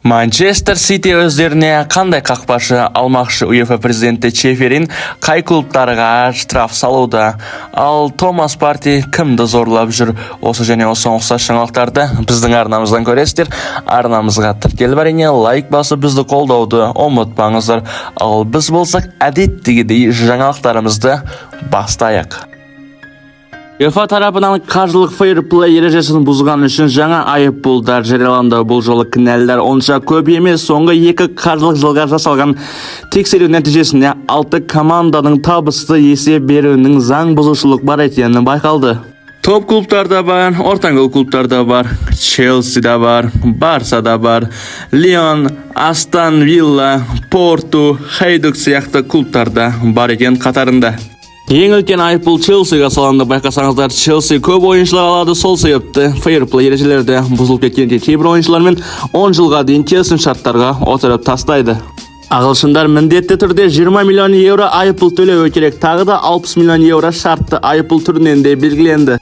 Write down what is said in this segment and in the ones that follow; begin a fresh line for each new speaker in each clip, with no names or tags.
Манчестер Сити өздеріне қандай қақпашы алмақшы? УЕФА президенті Чеферин қай клубтарға штраф салуда? Ал Томас Парти кімді зорлап жүр? Осы және осыған ұқсас жаңалықтарды біздің арнамыздан көресіздер. Арнамызға тіркеліп, әрине, лайк басып, бізді қолдауды ұмытпаңыздар. Ал біз болсақ, әдеттегідей жаңалықтарымызды бастайық. УЕФА тарапынан қаржылық фейр-плей ережесін бұзған үшін жаңа айыппұлдар жарияланды. Бұл жолы кінәлілер онша көп емес. Соңғы екі қаржылық жылға жасалған тексеру нәтижесінде алты команданың табысты есеп беруінің заң бұзушылық бар екені байқалды. Топ клубтар да бар, ортаңғы клубтар да бар, Челси да бар, Барса да бар, Лион, Астон Вилла, Порту, Хайдук сияқты клубтар да бар екен қатарында. Ең үлкен айыппұл Челсиге салынды. Байқасаңыздар, Челси көп ойыншылар алады, сол себепті фейр-плей ережелері де бұзылып кеткен. Кейбір ойыншылармен 10 жылға дейін келісім шарттарға отырып тастайды. Ағылшындар міндетті түрде 20 миллион евро айыппұл төлеуі керек. Тағы да 60 миллион евро шартты айыппұл түрінен де белгіленді.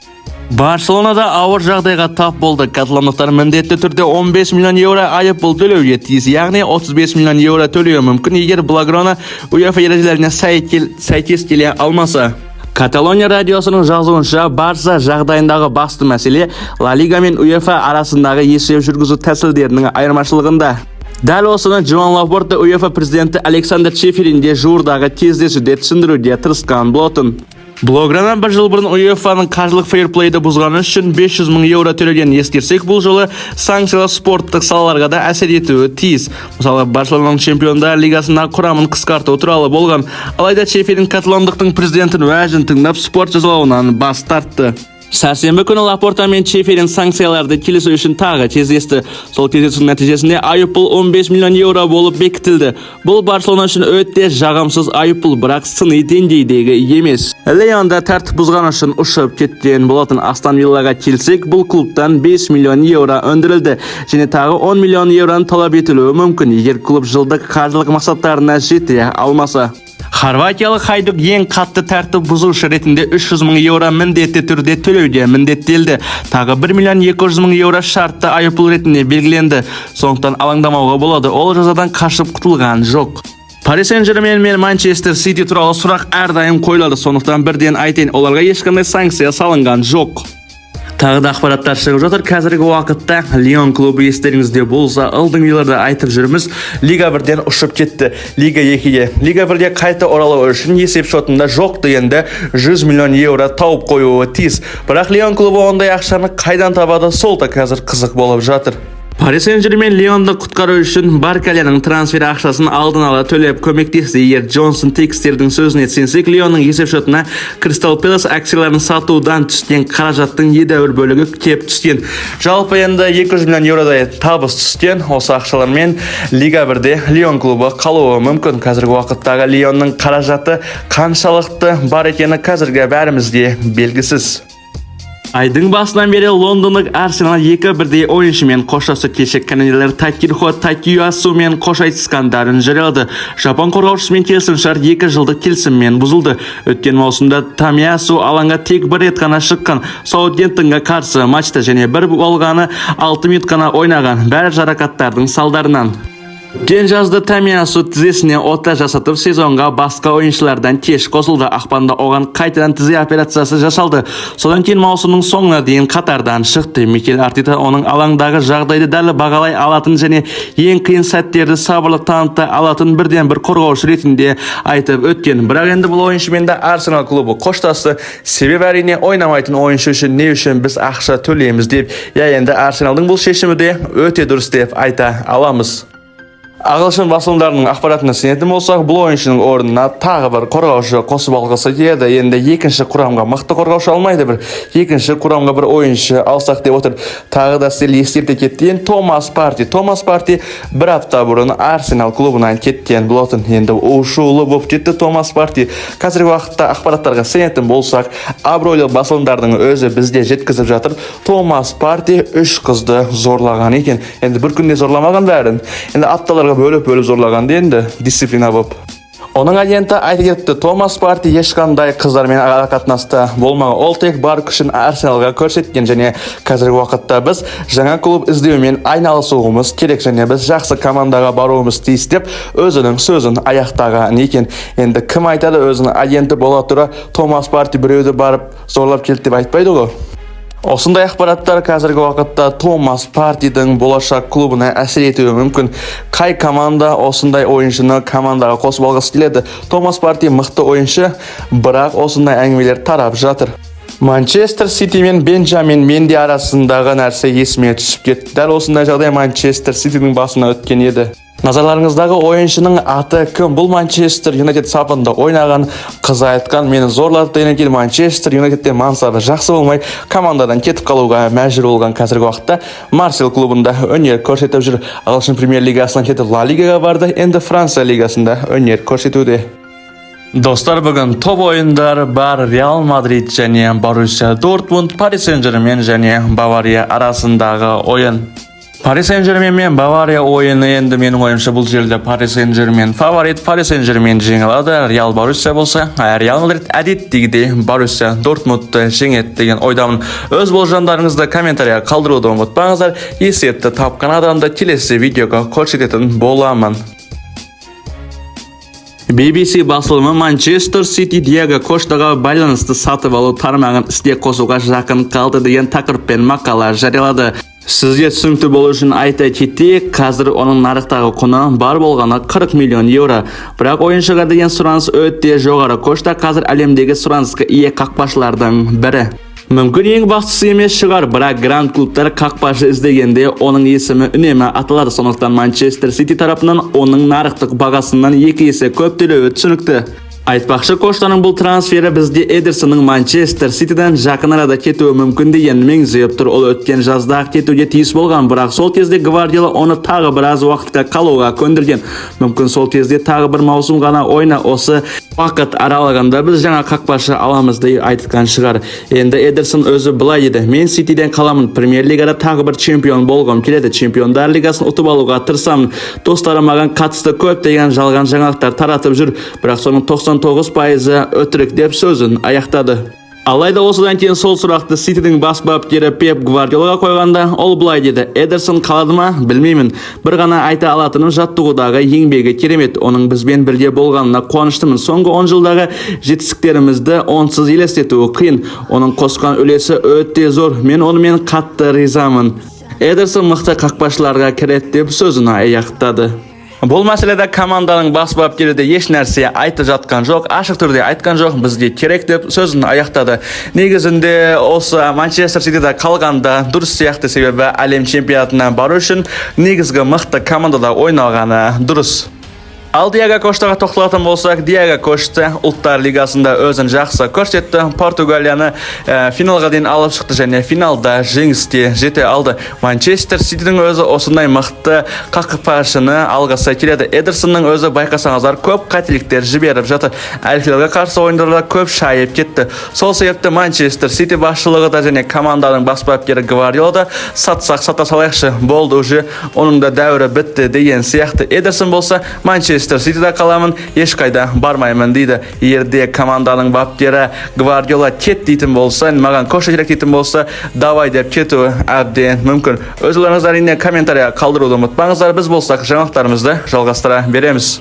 Барселона да ауыр жағдайға тап болды. Каталондықтар міндетті түрде 15 миллион евро айыппұл төлеуге тиіс, яғни 35 миллион евро төлеуі мүмкін, егер Блауграна УЕФА ережелеріне сәйкес келе алмаса. Каталония радиосының жазуынша, Барса жағдайындағы басты мәселе Ла Лига мен УЕФА арасындағы есеп жүргізу тәсілдерінің айырмашылығында. Дәл осыны Джоан Лапорта УЕФА президенті Александр Чеферинде жуырдағы кездесуде түсіндіруге тырысқан болатын. Блауграна бір жыл бұрын УЕФАның қаржылық фейр-плейді бұзғаны үшін 500 мың евро төлегенін ескерсек, бұл жолы санкциялар спорттық салаларға да әсер етуі тиіс. Мысалы, Барселонаның Чемпиондар лигасындағы құрамын қысқарту туралы болған. Алайда Чеферин каталондықтың президентін уәжін тыңдап, спорт жазалауынан бас тартты. Сәрсенбі күні Лапорта мен Чеферин санкцияларды келісу үшін тағы кездесті. Сол кездесудің нәтижесінде айыппұл 15 миллион евро болып бекітілді. Бұл Барселона үшін өте жағымсыз айыппұл, бірақ сыни деңгейдегі емес. Леонда тәртіп бұзған үшін ұшып кеткен болатын. Астон Виллаға келсек, бұл клубтан 5 миллион евро өндірілді және тағы 10 миллион евроны талап етілуі мүмкін, егер клуб жылдық қаржылық мақсаттарына жете алмаса. Хорватиялық Хайдук ең қатты тәртіп бұзушы ретінде 300 мың евро міндетті түрде төлеуге міндеттелді. Тағы 1 миллион 200 мың евро шартты айыппұл ретінде белгіленді. Сондықтан алаңдамауға болады, ол жазадан қашып құтылған жоқ. Пари Сен-Жермен мен Манчестер Сити туралы сұрақ әрдайым қойылады, сондықтан бірден айтайын, оларға ешқандай санкция салынған жоқ. Тағы да ақпараттар шығып жатыр. Қазіргі уақытта Лион клубы, естеріңізде болса, алдыңғы жылдарда айтып жүрміз, Лига 1-ден ұшып кетті Лига 2-ге. Лига 1-ге қайта оралу үшін есеп шотында жоқ дегенде 100 миллион евро тауып қоюы тиіс. Бірақ Лион клубы ондай ақшаны қайдан табады, сол да қазір қызық болып жатыр. Пари Сен-Жермен Лионды құтқару үшін Баркаляның трансфер ақшасын алдын ала төлеп көмектесті. Егер Джонсон Текстердің сөзіне сенсек, Лионның есеп шотына Кристал Пэлас акцияларын сатудан түскен қаражаттың едәуір бөлігі кеп түскен. Жалпы енді 200 миллион евродай табыс түскен. Осы ақшалармен Лига 1-де Лион клубы қалуы мүмкін. Қазіргі уақыттағы Лионның қаражаты қаншалықты бар екені қазіргі бәрімізге белгісіз. Айдың басынан бері лондондық Арсенал екі бірдей ойыншымен қоштасты. Кеше канадиялар Такехиро Томиясумен қош айтысқандарын жариялады. Жапон қорғаушысымен келісімшарт 2 жылдық келісіммен бұзылды. Өткен маусымда Томиясу алаңға тек бір рет қана шыққан, Саутгемптонға қарсы матчта, және бір болғаны 6 минут қана ойнаған, бәрі жарақаттардың салдарынан. Өткен жазда Томиясу тізесіне ота жасатып, сезонға басқа ойыншылардан кеш қосылды. Ақпанда оған қайтадан тізе операциясы жасалды. Содан кейін маусымның соңына дейін қатардан шықты. Микель Артета оның алаңдағы жағдайды дәл бағалай алатын және ең қиын сәттерді сабырлық таныта алатын бірден бір қорғаушы ретінде айтып өткен. Бірақ енді бұл ойыншымен де Арсенал клубы қоштасты. Себебі, әрине, ойнамайтын ойыншы үшін не үшін біз ақша төлейміз деп. Иә, енді Арсеналдың бұл шешімі де өте дұрыс деп айта аламыз. Ағылшын басылымдарының ақпаратына сенетін болсақ, бұл ойыншының орнына тағы бір қорғаушы қосып алғысы келеді. Енді екінші құрамға мықты қорғаушы алмайды, бір екінші құрамға бір ойыншы алсақ деп отыр. Тағы да сіздерге ескерте кетейін, Томас Парти. Томас Парти бір апта бұрын Арсенал клубынан кеткен болатын. Енді у-шулы болып кетті Томас Парти. Қазіргі уақытта ақпараттарға сенетін болсақ, абыройлы басылымдардың өзі бізде жеткізіп жатыр. Томас Парти үш қызды зорлаған екен. Енді бір күнде зорламаған бәрін. Енді апталарға бөліп-бөліп зорлаған енді дисциплина болып. Оның агенті айтып кетті: Томас Парти ешқандай қыздармен арақатынаста болмаған, ол тек бар күшін Арсеналға көрсеткен және қазіргі уақытта біз жаңа клуб іздеумен айналысуымыз керек және біз жақсы командаға баруымыз тиіс деп өзінің сөзін аяқтаған екен. Енді кім айтады, өзінің агенті бола тұра Томас Парти біреуді барып зорлап келді деп айтпайды ғой. Осындай ақпараттар қазіргі уақытта Томас Партидің болашақ клубына әсер етуі мүмкін. Қай команда осындай ойыншыны командаға қосып алғысы келеді? Томас Парти мықты ойыншы, бірақ осындай әңгімелер тарап жатыр. Манчестер Сити мен Бенджамин Менди арасындағы нәрсе есіме түсіп кетті. Дәл осындай жағдай Манчестер Ситидің басына өткен еді. Назарларыңыздағы ойыншының аты кім? Бұл Манчестер Юнайтед сапында ойнаған. Қызы айтқан, мені зорлады дегеннен кейін Манчестер Юнайтедте мансабы жақсы болмай, командадан кетіп қалуға мәжбүр болған. Қазіргі уақытта Марсель клубында өнер көрсетіп жүр. Ағылшын премьер лигасынан кетіп, Ла Лигаға барды, енді Франция лигасында өнер көрсетуде. Достар, бүгін топ ойындар бар: Реал Мадрид және Боруссия Дортмунд, Пари Сен-Жермен және Бавария арасындағы ойын. Пари Сен-Жермен мен Бавария ойыны, енді менің ойымша, бұл жерде Пари Сен-Жермен фаворит, Пари Сен-Жермен жеңе алады. Реал Боруссия болса, Реал Мадрид әдеттегідей Боруссия Дортмундты жеңеді деген ойдамын. Өз болжамдарыңызды комментарияға қалдыруды ұмытпаңыздар. Есепті тапқан адамды келесі видеоға көрсететін боламын. BBC басылымы Манчестер Сити Диего Коштаға байланысты сатып алу тармағын іске қосуға жақын қалды деген тақырыппен мақала жариялады. Сізге түсінікті болу үшін айта кетейік, қазір оның нарықтағы құны бар болғаны 40 миллион евро. Бірақ ойыншыға деген сұраныс өте жоғары. Кошта қазір әлемдегі сұранысқа ие қақпашылардың бірі. Мүмкін, ең бастысы емес шығар, бірақ гранд клубтар қақпашы іздегенде оның есімі үнемі аталады. Сондықтан Манчестер Сити тарапынан оның нарықтық бағасынан 2 есе көп төлеуі түсінікті. Айтпақшы, Коштаның бұл трансфері бізге Эдерсонның Манчестер Ситиден жақын арада кетуі мүмкін деген меңзеп тұр. Ол өткен жазда кетуге тиіс болған, бірақ сол кезде Гвардиола оны тағы біраз уақытқа қалуға көндірген. Мүмкін, сол кезде тағы бір маусым ғана ойна, осы уақыт аралығында біз жаңа қақпашы аламыз деп айтқан шығар. Енді Эдерсон өзі былай деді: «Мен Ситиден қаламын, премьер лигада тағы бір чемпион болғым келеді, чемпиондар лигасын ұтып алуға тырысамын. Достарым маған қатысты көптеген жалған жаңалықтар таратып жүр, бірақ соның 99%-ы өтірік», – деп сөзін аяқтады. Алайда осыдан кейін сол сұрақты Ситидің бас бапкері Пеп Гвардиолаға қойғанда, ол былай деді: «Эдерсон қалады ма, білмеймін. Бір ғана айта алатыным, жаттығудағы еңбегі керемет. Оның бізбен бірге болғанына қуаныштымын. Соңғы 10 жылдағы жетістіктерімізді онсыз елестету қиын. Оның қосқан үлесі өте зор. Мен онымен қатты ризамын. Эдерсон мықты қақпашыларға кіреді», – деп сөзін аяқтады. Бұл мәселеде команданың бас бапкері де еш нәрсе айтып жатқан жоқ, ашық түрде айтқан жоқ, бізге керек деп сөзін аяқтады. Негізінде осы Манчестер Ситиде қалғанда дұрыс сияқты, себебі әлем чемпионатына бару үшін негізгі мықты командада ойнағаны дұрыс. Ал Диего Коштаға тоқталатын болсақ, Диего Кошта ұлттар лигасында өзін жақсы көрсетті. Португалияны финалға дейін алып шықты және финалда жеңіске жете алды. Манчестер Ситидің өзі осындай мықты қақпашыны алғысы келеді. Эдерсонның өзі, байқасаңыздар, көп қателіктер жіберіп жатыр. Әл Хилалға қарсы ойындарда көп шайып кетті. Сол себепті Манчестер Сити басшылығы да және команданың бас бапкері Гвардиола да сатсақ, сата салайықшы, болды, уже оның да дәуірі бітті деген сияқты. Эдерсон болса, Манчестер Ситиде қаламын, ешқайда бармаймын дейді. Егер де команданың бапкері Гвардиола кет дейтін болса, маған Кошта керек дейтін болса, давай деп кетуі әбден мүмкін. Өз ойларыңызды, әрине, комментария қалдыруды ұмытпаңыздар. Біз болсақ жаңалықтарымызды жалғастыра береміз.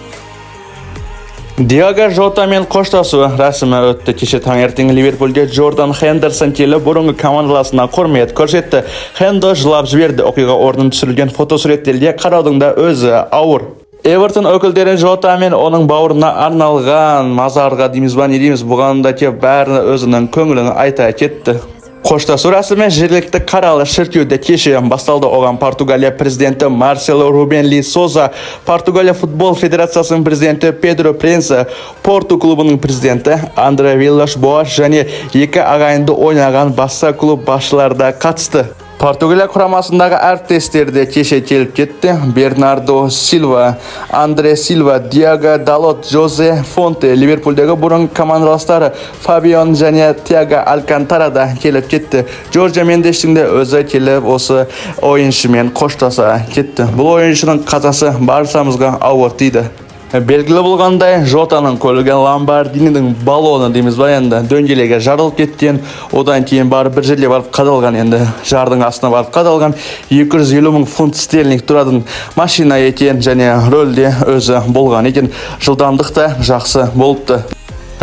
Диого Жотамен қоштасу рәсімі өтті. Кеше таңертең Ливерпульге Джордан Хендерсон келіп, бұрынғы командаласына құрмет көрсетті. Хендо жылап жіберді. Оқиға орнынан түсірілген фотосуреттерге қараудың да өзі ауыр. Эвертон өкілдері Жота мен оның бауырына арналған мазарға дейміз ба, не дейміз, бұған да кеп бәрі өзінің көңілін айта кетті. Қоштасу рәсімі жергілікті қаралы шіркеуде кеше басталды. Оған Португалия президенті Марсело Ребелу ди Соза, Португалия футбол федерациясының президенті Педро Пренса, Порту клубының президенті Андре Виллаш Боаш және екі ағайынды ойнаған басқа клуб басшылары да қатысты. Португалия құрамасындағы әріптестері де кеше келіп кетті. Бернардо Силва, Андре Силва, Диого Далот, Жозе Фонте, Ливерпульдегі бұрын командаластары Фабиан және Тиаго Алькантара да келіп кетті. Жорже Мендештің де өзі келіп, осы ойыншымен қоштаса кетті. Бұл ойыншының қазасы баршамызға ауыр тиді. Белгілі болғандай, Жотаның көлігі Ламборгинидің баллоны дейміз ба енді, дөңгелегі жарылып кеткен. Одан кейін барып бір жерге барып қадалған, енді жардың астына барып қадалған. 250 мың фунт стерлинг тұратын машина екен және рөлде өзі болған екен. Жылдамдық та жақсы болыпты.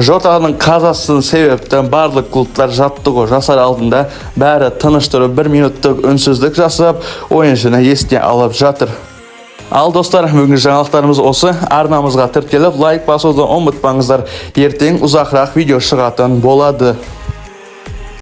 Жотаның қазасының себепті барлық клубтар жаттығу жасар алдында бәрі тыныш тұрып, бір минуттық үнсіздік жасап, ойыншыны еске алып жатыр. Ал, достар, бүгінгі жаңалықтарымыз осы. Арнамызға тіркеліп, лайк басуды ұмытпаңыздар. Ертең ұзақырақ видео шығатын болады.